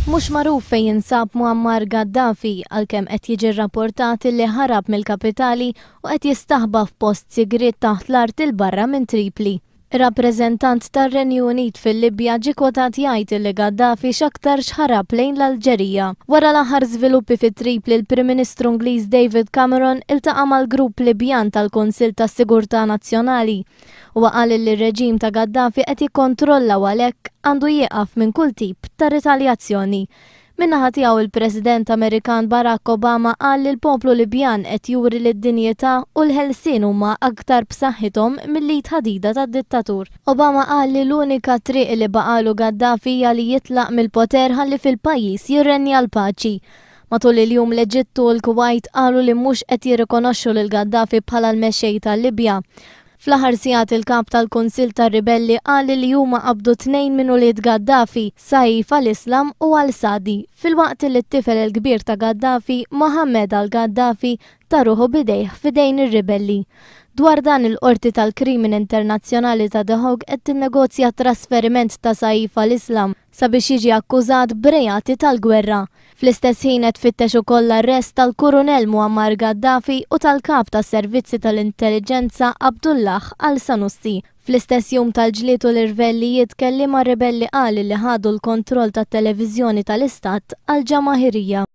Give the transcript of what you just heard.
Mhux magħruf fejn jinsab Muammar Gaddafi għalkemm qed jiġi rrapportat li ħarab mill-kapitali u qed jistaħba f'post sigriet taħt l-art 'il barra minn Tripli. Rappreżentant tar-Renju Unit fil-Libja ġie kwotat jgħid li Gaddafi x'aktarx ħarab lejn l-Alġerija. Wara l-aħħar żviluppi fi Tripli, il-Prim Ministru Ingliż David Cameron iltaqa' mal-grupp Libjan tal-Kunsill tas-Sigurtà Nazzjonali. Huwa qal li r-reġim ta' Gaddafi qed jikkontrolla u għalhekk għandu jieqaf minn kull tip ta' ritaljazzjoni. Min-naħa tiegħu il-President Amerikan Barack Obama qal li l-poplu Libjan qed juri li d-dinjità u l-ħelsien huma aktar b'saħħithom mill-id ħadida tad-dittatur. Obama qal li l-unika triq li baqagħlu Gaddafi hija li jitlaq mill-poter ħalli fil-pajjiż jirrenja l-paċi. Matul il-jum l-Eġittu u l-Kuwajt qalu li mhux qed jirrikonoxxu lil Gaddafi bħala l-mexxej tal-Libja. Fl-aħħar sigħat il-kap tal-Kunsill tar-Ribelli qal li huma qabdu tnejn minn ulied Gaddafi, Saif al-Islam u al-Sadi, filwaqt li t-tifel il-kbir ta' Gaddafi, Mohammed al-Gaddafi, ta ruħu b'idejh f'idejn ir-ribelli. Dwar dan il-Qorti tal-Krimini Internazzjonali ta' The Hague qed tinnegozja t-trasferiment ta' Saif al-Islam sabiex jiġi akkużat b'reati tal-gwerra. Fl-istess ħin qed tfittex ukoll l-arrest tal-Kurunell Muammar Gaddafi u tal-Kap tas-Servizzi tal-Intelliġenza Abdullah al-Sanussi. Fl-istess jum tal-ġlied u l-irvellijiet kelliem għar-ribelli qal li ħadu l-kontroll tat-televiżjoni tal-istat Al-Jamahiriya.